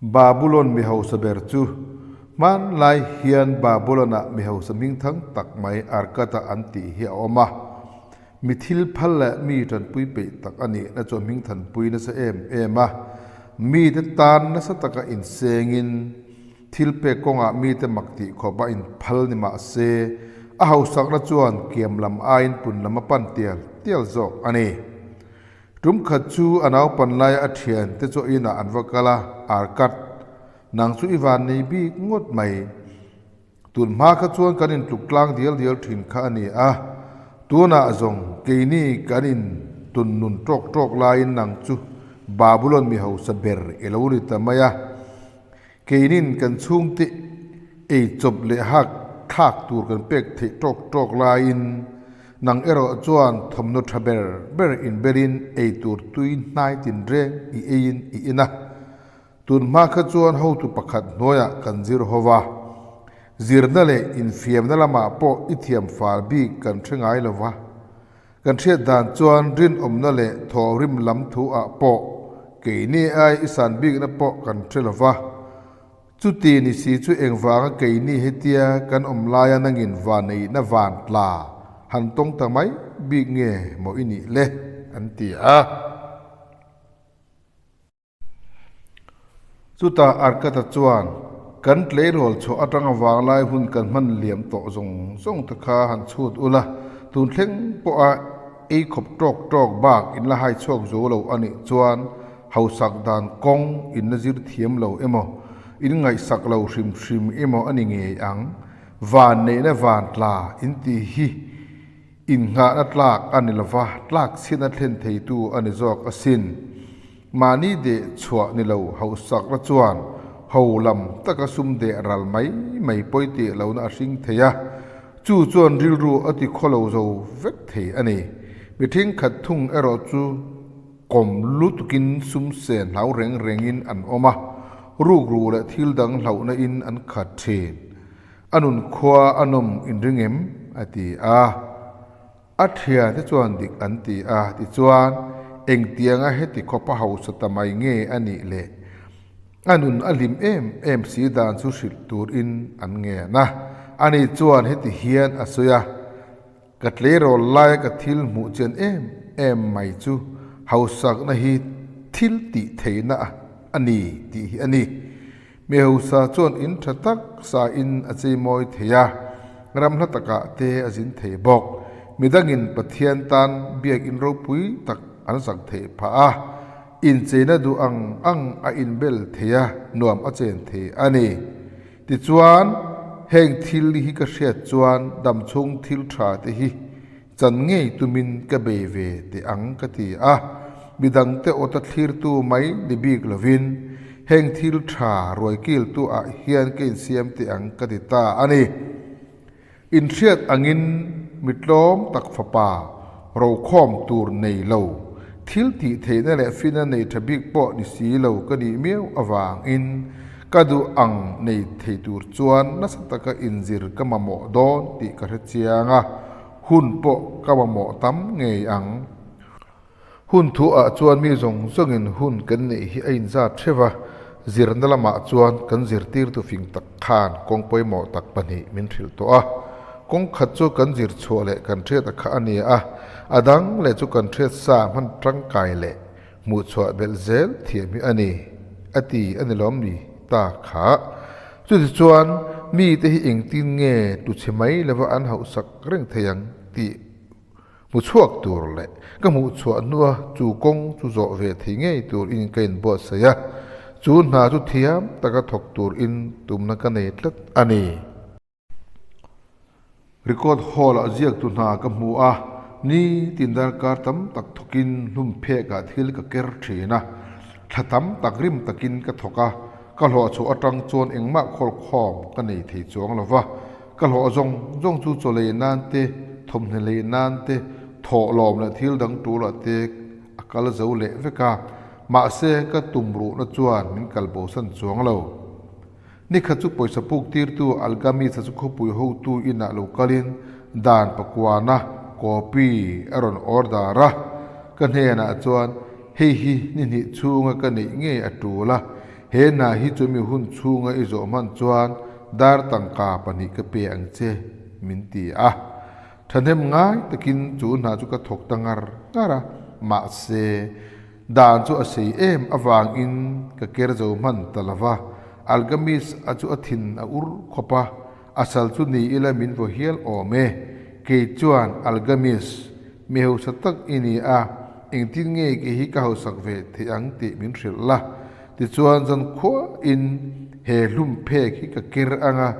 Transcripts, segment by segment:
Babulon mi hausa ber chu. Hmanlai hian Babulon-ah mi hausa hmingthang tak mai Arkad-a an tih hi a awm a. Mi thil phal leh mi tanpui peih tak a nihna chu a hmingthanpui nasa em em a. Mite tan nasa taka insengin thil pek kawngah mite mak tih khawp a inphal ni mah se, a hausakna chuan kiam lam aiin pun lam a pan tial tial zawk a ni. Tum khat chu a naupan laia a thian te chu inah an va kal a, Arkat, nang chu i van nei bik ngawt mai. Tun hma kha chuan kan intluk tlang dial dial thin kha a ni a, tunah zawng keini kan in tun nun tawk tawk laiin nang chu Babulon mi hausa ber i lo ni ta mai a. Keinin kan chhungte ei chawp leh hak thlak tur kan pek theih tawk tawk laiin nang erawh chuan thawmhnaw tha ber ber inbelin ei tur tui hnai tinreng i eiin i in a. Tun hma kha chuan hotu pakhat hnuaiah kan zir ho va, zirna leh infiamna lamah pawh i thiam fal bik kan hre ngai lo va. Kan hriat dan chuan rinawmna leh thawhrim lam thu ah pawh keini ai i san bikna pawh kan hre lo va. Chuti ni si chu engvanga keini hetia kan awm laia nangin vaneihna van tla han tawng ta mai bik nge maw i nih le? an ti a. Chutah Arkata chuan, Kan tleirawl chhuah atanga vanglai hun kan hman liam tawh zawng zawng te kha han chhut ula, tun thleng pawha ei khawp tawk tawk bak in la hai chhuak zo lo a nih chuan hausak dan kawng in la zir thiam lo emaw, in ngaihsak lo hrim hrim emaw a ni ngei ang. Van neihna van tla in ti hi Innghahna tlak a ni lova, tlak chhiatna thlen theitu a ni zawk asin. Mahni deh chhuah ni lo hauhsakna chuan ho lam taka sum deh ral mai mai pawi teh lohna a hring thei a, chu chuan rilru a ti khaw lo zo vek thei a ni. Mi thenkhat thung erawh chu kawm lutukin sum sen hlau reng rengin an awm a, rukru leh thil dang hlauhna in an khat thin. A nun khua a nawm inring em? a ti a. A thiante chuan dik an ti a, tichuan, engtianga heti khawpa hausa ta mai nge a nih le? A nun a hlim em em si dan chu hrilh turin an ngen a. Ani chuan heti hian a sawi a, Ka tleirawl laia ka thil hmuh chian em em mai chu hausakna hi thil tih theihna a ni tih hi a ni. Mi hausa chuan in tha tak sa in a cheimawi thei a, ram hla takah te a zin thei bawk. Midangin Pathian tan biakinn ropui tak an sak theih phah a, incheina duh ang ang a inbel thei a, nuam a chen thei a ni. Tichuan, heng thil hi ka hriat chuan damchhung thil tha te hi chan ngei tumin ka bei ve teh ang ka ti a, midangte awta thlirtu mai ni bik lovin heng thil tha ruaikiltu ah hian ka insiam teh ang ka ti ta a ni. Inhriat angin mi tlawm tak fapa rokhawm tur nei lo, thil tih theihna leh fina nei tha bik pawh ni si lo ka nih miau avangin ka duh ang nei thei tur chuan nasa taka inzir ka mamawh dawn tih ka hre chiang a, hun pawh ka mamawh tam ngei ang. Hun thuah chuan mi zawng zawngin hun kan neih hi a inzat hreuh a, zirna lamah chuan kan zirtirtu fing tak khan kawng pawimawh tak pahnih min hrilh tawh a. Kawng khat chu kan zir chhuah leh kan hriat a kha a ni a, a dang leh chu kan hriat sa hman tangkai leh hmuh chhuah belh zel thiam hi a ni, a ti a ni lawm ni ta kha. Chutichuan, mite hi engtin nge tuchhe mai lova an hauhsak reng thei ang tih Hmu chhuak tur leh ka hmuh chhuah hnua chu kawng chu zawh ve thei ngei tur in ka inbuatsaih a, chu hna chu thiam taka thawk tur in tumna ka nei tlat a ni. Record hall ah ziaktu hna ka hmu a, nitin darkar tam tak thawkin hlum phekah thil ka ker thin a, thla tam tak rim takin ka thawk a, ka hlawh chhuah atang chuan engmah khawlkhawm ka nei thei chuang lo va. Ka hlawh zawng zawng chu chaw lei nan te, thawmhnaw lei nan te, thawhlawm leh thil dang tulah te a kal zo leh vek a, mahse ka tum ruhna chuan min kal bosan chuang lo. Nikhat chu pawisa puk tirtu Algamis-a chu khawpui hotu inah lo kalin dan pakuana copy a rawn order a, ka hnenah chuan hei hi ni hnih chhunga ka neih ngei a tul a. He hna hi chumi hun chhunga i zawh hman chuan dar tangka pahnih ka pe ang che, min ti a. Thahnem ngai takin chu hna chu ka thawk ta ngar ngar a, mahse, dan chu a sei em avangin ka ker zo hman ta lo va. Algamis a chu a thin a ur khawp a, a sal chu ni ila min vaw hial awm e. Kei chuan Algamis, mi hausa tak i ni a, engtin nge kei hi ka hausak ve theih ang tih min hrilh la. Tichuan zankhuain he hlum phek hi ka ker ang a,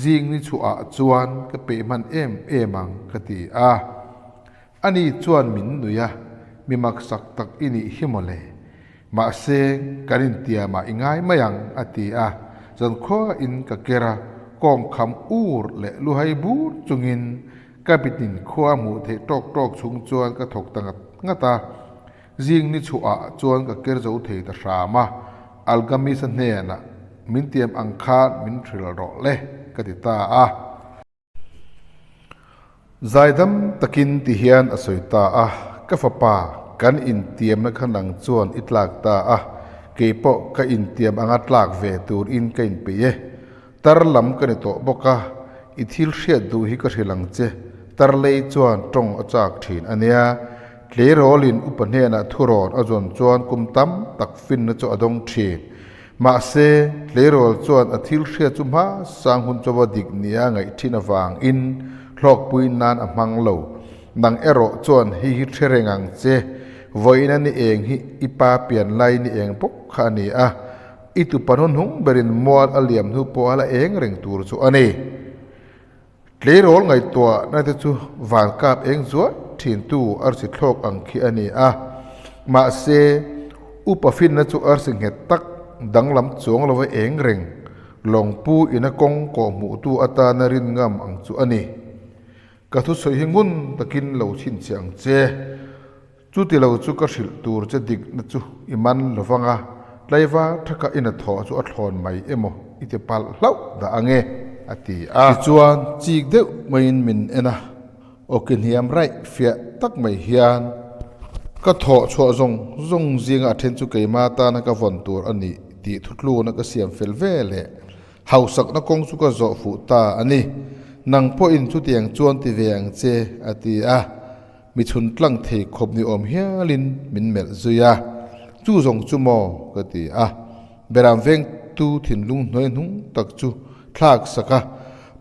zing ni chhuah chuan ka peih hman em em ang ka ti a. Ani chuan min nui a, mi maksak tak i nih hi mawle. Mahse, kan intiamah i ngai mai ang, a ti a. Zankhuain ka ker a, kawngkham ur leh luhai bur chungin ka bitin khua hmuh theih tawk tawk chung chuan ka thawk ta ngat ngat a. Zing ni chhuah chuan ka ker zo thei ta hram a, Algamis-a hnenah, Min tiam ang khan min hrilh rawh le, ka ti ta a. Zaidam takin ti hian a sawi ta a, Ka fapa, kan intiamna kha nang chuan i tlak ta a, kei pawh ka intiam anga tlak ve turin ka inpeih e. Tar lam ka ni tawh bawk a, i thil hriat duh hi ka hrilh ang che. Tar lei chuan tawng a chak thin a nia. Tleirawlin upa hnenah thurawn a zawn chuan kum tam tak finna chu a dawng thin. Mahse, tleirawl chuan a thil hriat chu hma sang hun chawa dik nia ngaih thin avangin hlawkpui nan a hmang lo. Nang erawh chuan hei hi hre reng ang che, vawiina ni eng hi i pa pian lai ni eng bawk kha a ni a, i tupa hnuhnung berin mual a liam hnu pawh a la eng reng tur chu a ni. Tleirawl ngaihtuahna te chu van kap eng zual thintu arsi thlawk ang khi a ni a, mahse, upa finna chu arsi nghet tak danglam chuang lova eng reng lawngpu ina kawng kawh hmuhtu atana rin ngam ang chu a ni. Ka thusawi hi ngun takin lo chhinchhiah ang che. Chuti lo chu ka hrilh tur che dikna chu i man lo vang a, tlaiva thaka ina thawh chu a thlawn mai emaw i ti palh hlauh dah ang e, a ti a. Tichuan chik deuh maiin min en a, awki hniam raih fiah tak mai hian ka thawh chhuah zawng zawng zinga a then chu keima tana ka vawn tur a nih tih thutlukna ka siam fel ve leh hausakna kawng chu ka zawh fuh ta a ni. Nang pawhin chutiang chuan ti ve ang che, a ti a. Mi chhun tlang thei khawp ni awm hialin min melh zui a, Chu zawng chu maw? ka ti a. Beram vengtu thinlung hnuai hnung tak chu thlak sak a,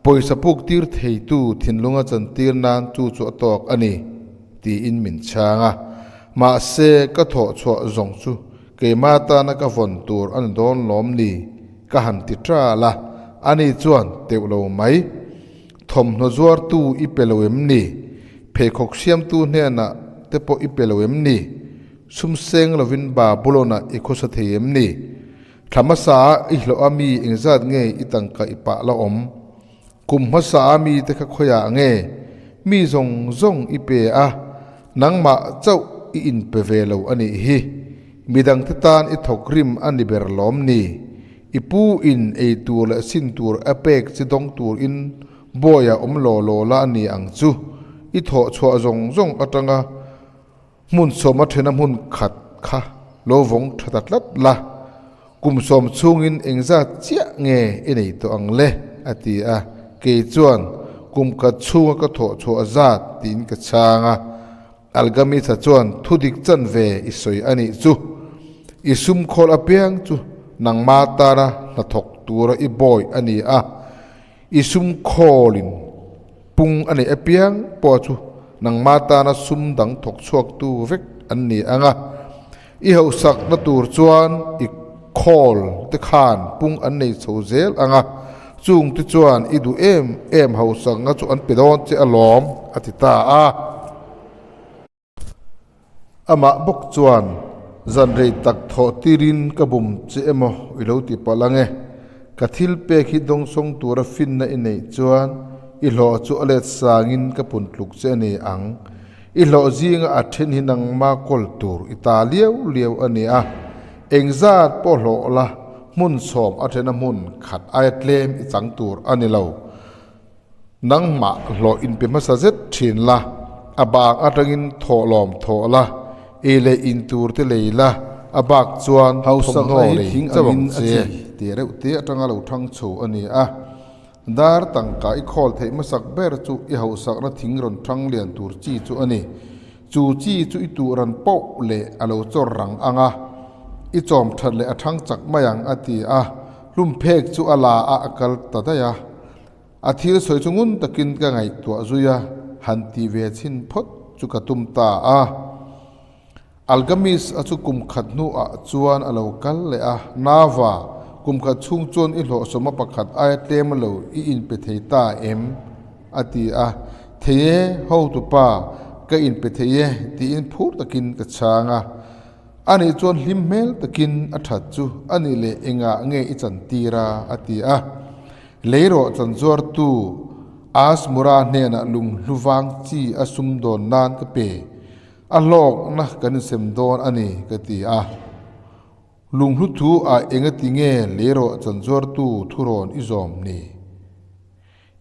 pawisa puk tir theitu thinlunga chantir nan chu chu a tawk a ni, tiin min chhang a. Mahse, ka thawh chhuah zawng chu keimah tana ka vawn tur a ni dawn lawm ni? ka han ti ṭal a, ani chuan teuh lo mai. Thawmhnaw zuartu i pe lo em ni? Pheikhawk siamtu hnenah te pawh i pe lo em ni? Sum seng lovin Babulon-ah i khawsa thei em ni? Thla hmasa ah i hlawh a mi engzat nge i tangka i pah la awm? Kum hmasa a mi te kha khawiah nge mi zawng zawng i pe a, nangmah chauh i inpe ve lo a nih hi. Midangte tan i thawk rim a ni ber lawm ni? I pu in ei tur leh sin tur a pek che dawng tur in bawi a awm law law la a ni ang chu. I thawh chhuah zawng zawng atanga hmun sawm a thena hmun khat kha lo vawng tha ta tlat la. Kum sawm chhungin engzat chiah nge i nei tawh ang le? a ti a. Kei chuan kum khat chhunga ka thawh chhuah zat tiin ka chhang a. Algamitha chuan thudik chanve i sawi a nih chu. I sum khawl apiang chu nangma tana hnathawk tura i bawi a ni a, i sum khawlin pung a neih apiang pawh chu nangma tana sum dang thawk chhuaktu vek an ni ang a. I hauhsakna tur chuan i khawl te khan pung an nei chho zel ang a, chung te chuan i duh em em hauhsakna chu an pe dawn che alawm, a ti ta a. Amah bawk chuan, Zan rei tak thawh tirin ka bum che emaw i lo ti palh ang e. Ka thil pek hi dawngsawng tura finna i neih chuan i hlawh chu a let sangin ka pun tluk che a ni ang. I hlawh zinga a then hi nangma kawl tur i ta liau liau a ni a, engzat pawh hlawh la hmun sawm a thena hmun khat aia tlem i chang tur a ni lo. Nangmah hlawh inpe hmasa zet thin la, a bang atangin thawh lawm thawh la, ei leh in tur te lei la, a bak chuan thawmhnaw lei chauh ang che. Te reuh te atanga lo thang chho a ni a. Dar tangka i khawl theih hmasak ber chu i hauhsakna thing rawn thang lian tur chi chu a ni. Chu chi chu i tuh ran poh leh a lo chawr rang ang a, i chawm that leh a thang chak mai ang a ti a. Hlum phek chu a la a, a kal ta daih a. A thil sawi chu ngun takin ka ngaihtuah zui a, han ti ve chhin phawt chu ka tum ta a. Algamis a chu kum khat hnuah chuan a lo kal leh a, Nava, kum khat chhung chuan i hlawhsawma pakhat aia tlem lo i inpe thei ta em? a ti a. Thei e, hotupa, ka inpe thei e, tiin phur takin ka chhang a. Ani chuan hlim hmel takin a that chu a nih leh engah nge i chantir a? a ti a. Lei rawh chanzuartu Asmura hnenah lunghlu vang chi a sum dawn nan ka pe. A hlawkna kan insem dawn a ni ka ti a. Lunghlu thu ah engati nge lei rawh chanzuartu thurawn i zawm ni?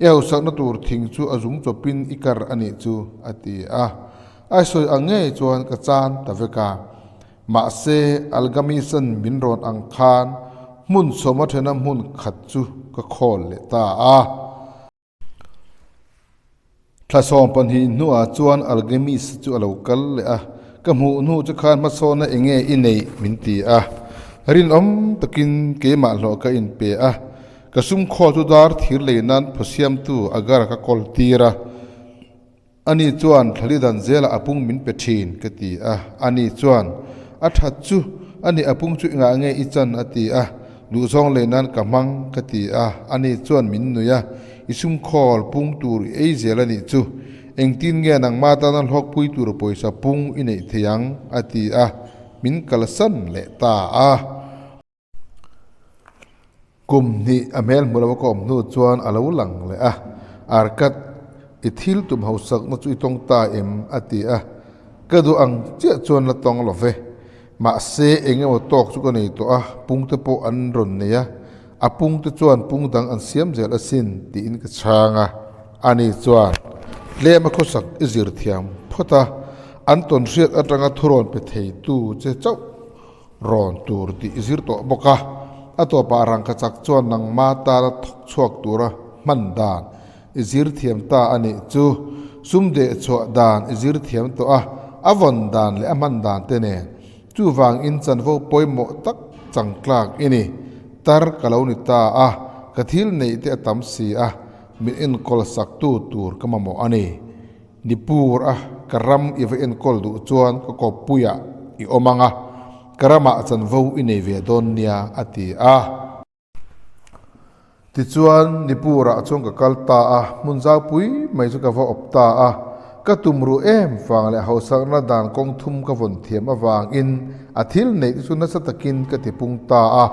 I hausakna tur thing chu a zung chawpin i kar a nih chu, a ti a. A sawi ang ngei chuan ka chan ta vek a. Mahse, Algamisan min rawn ang khan hmun sawma thena hmun khat chu ka khawl leh ta a. Thla 12 hnuah chuan Algamis chu a lo kal leh a, Ka hmuh hnu chu khan hmasawnna eng nge i neih? min ti a. Rinawm takin keimah hlawh ka inpe a. Ka sum khawl chu dar thir lei nan phaw siamtu Agar ka kawl tir a, ani chuan thlali dan zelah a pung min pe thin ka ti a, ani chuan a that chu ani a pung chu engah nge i chan a ti a, duhzawng lei nan ka hmang ka ti a, ani chuan min nui a, i sum khawl pung tur i ei zel a nih chu, engtin nge nangmah tana hlawkpui tur pawisa pung i neih thei ang a ti a, min kalsan leh ta a. Kum hnih a hmel hmu lo a ka awm hnu chuan a lo lang leh a, Arkat, i thil tum hausakna chu i tawng ta em? a ti a. Ka duh ang chiah chuan la tawng lo ve. Mahse, eng emaw tawk chu ka nei tawh a, pungte pawh an rawn nei a, a pungte chuan pung dang an siam zel asin, tiin ka chhang a. Ani chuan, Tlem a khawsak i zir thiam phawt a, an tawnhriat atanga thurawn pe theitu che chauh Rawn tur tih i zir tawh bawk a, a tawpah rangka chak chuan nangma tana thawk chhuak tura hman dan i zir thiam ta a nih chu. Sum deh chhuah dan i zir thiam tawh a, a vawn dan leh a hman dan te nen. Chuvangin chanvo pawimawh tak changtlak i ni. Tar ka lo ni ta a, ka thil neih te a tam si a, min enkawl saktu tur ka mamawh a ni. Ni pur a, ka ram i va enkawl duh chuan ka kawppuiah i awm ang a, ka ramah chanvo i nei ve dawn nia, a ti a. Tichuan, Nipurah chuan ka kal ta a, hmun zaupui mai chu ka va awp ta a. Ka tum ruh em vang leh hausakna dan kawng thum ka vawn thiam avangin a thil neih te chu nasa takin ka tipung ta a.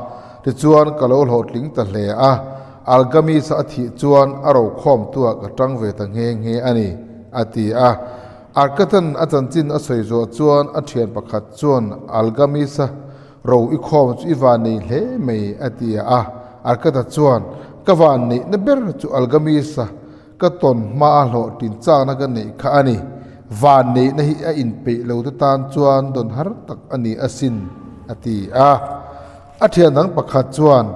Tichuan, ka lo hlawhtling ta hle a. Algamis-a a thih chuan a rokhawmtuah ka tang ve ta nghe nghe a ni, a ti a. Arkatan a chanchin a sawi zawh chuan a thian pakhat chuan Algamis-a ro i khawm chu i van nei hle mai, a ti a. Arkata chuan, Ka van neihna ber chu Algamis-a ka tawn hmaa hlawhtlin chakna ka neih kha a ni. Van neihna hi a inpeih lo te tan chuan dawn har tak a ni asin, a ti a. A thian dang pakhat chuan,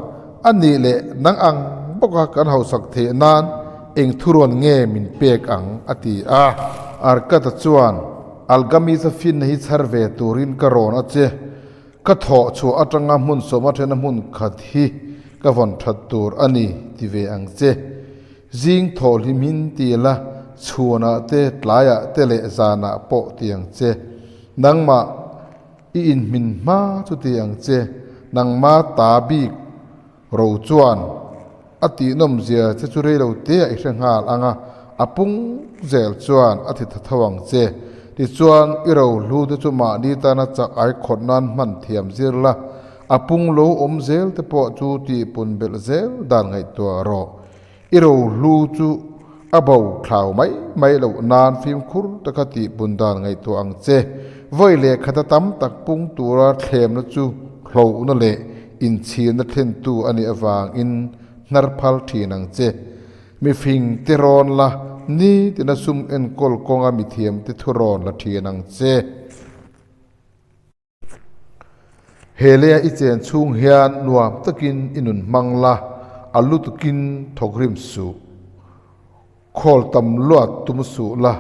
A nih leh nang ang bawka kan hausak theih nan eng thurawn nge min pek ang? a ti a. Arkata chuan, Algamis-a finna hi chhar ve turin ka rawn a che. Ka thawh chhuah atanga hmun sawma thena hmun khat hi ka vawn that tur a ni ti ve ang che. Zing thawh hlim hin ti la, chhuanah te, tlaiah te leh zanah pawh ti ang che. Nangmah i inhmin hma chu ti ang che. Nangma ta bik ro chuan a tihnawmzia che chu rei lo te ah i hre nghal ang a, a pung zel chuan a ti tha tho ang che. Tichuan, i rohlu te chu mahni tana chak ai khawt nan hman thiam zir la, a pung lo awm zel te pawh chu tihpun belh zel dan ngaihtuah rawh. I rohlu chu a bo thlau mai mai loh nan fimkhur taka tihpun dan ngaihtuah ang che. Vawi leh khata tam tak pung tura thlemna chu hlohna leh inchhirna thlentu a nih avangin hnar phal thin ang che. Mifing te rawn la, nitina sum enkawl kawnga mithiam te thu rawn la thin ang che. He leia i chen chhung hian nuam takin i nun hmang la, a lutukin thawkrim suh. Khawl tam luat tum suh la,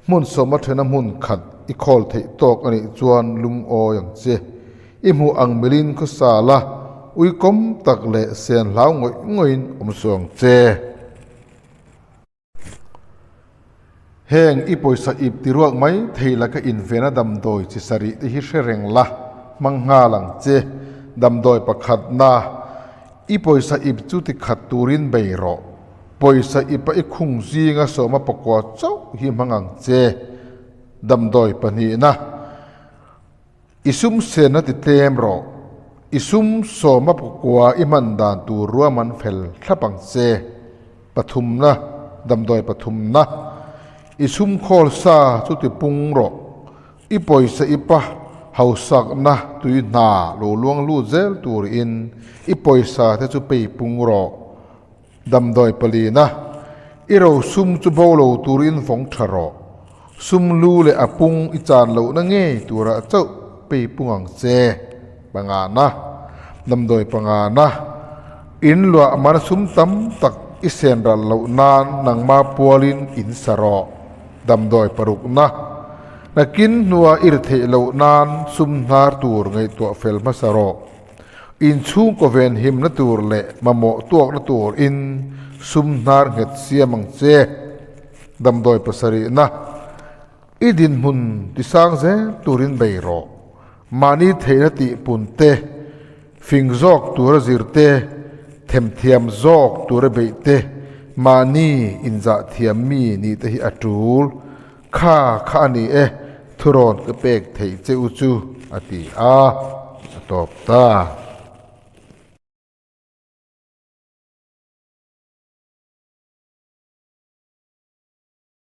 hmun sawma thena hmun khat i khawl theih tawk a nih chuan lungawi ang che. I hmuh ang milin khawsa la, uikawm tak leh sen hlau ngawih ngawih-in awm suh ang che. Heng i pawisa ip ti ruak mai thei laka invena damdawi chi sarih te hi hre reng la, hmang nghal ang che. Damdawi pakhatna, I pawisa ip chu ti khat turin bei rawh. Pawisa ipa i khung zinga sawma pakua chauh hi hmang ang che. Damdawi pahnihna, I sum senna ti tlem rawh. I sum sawma pakua i hman dan tur ruahman fel thlap ang che. Pathumna, damdawi pathumna, I sum khawl sa chu ti pung rawh. I pawisa i pa hausakna tui hna lo luang lut zel turin i pawisa te chu pei pung rawh. Damdawi palina, I ro sum chu bo lo turin vawng tha rawh. Sum lu leh a pung i chan lohna ngei turah chauh pei pung ang che. Pangana, Damdawi pangana, In luah man sum tam tak i sen ral loh nan nangma pualin in sa rawh. Damdawi parukna, Nakin hnua i ri theih loh nan sum hnar tur ngaihtuah fel hmasa rawh. Inchhungkaw venhimna tur leh mamawh tuakna tur in sum hnar nghet siam ang che. Damdawi pasarihna, I dinhmun tisang zel turin bei rawh. Mahni theihna tihpun te, fing zawk tura zir te, themthiam zawk tura beih te, mahni inzah thiam mi nih te hi a tul. Kha kha a ni e, thurawn ka pek theih che u chu, a ti a, a tawp ta.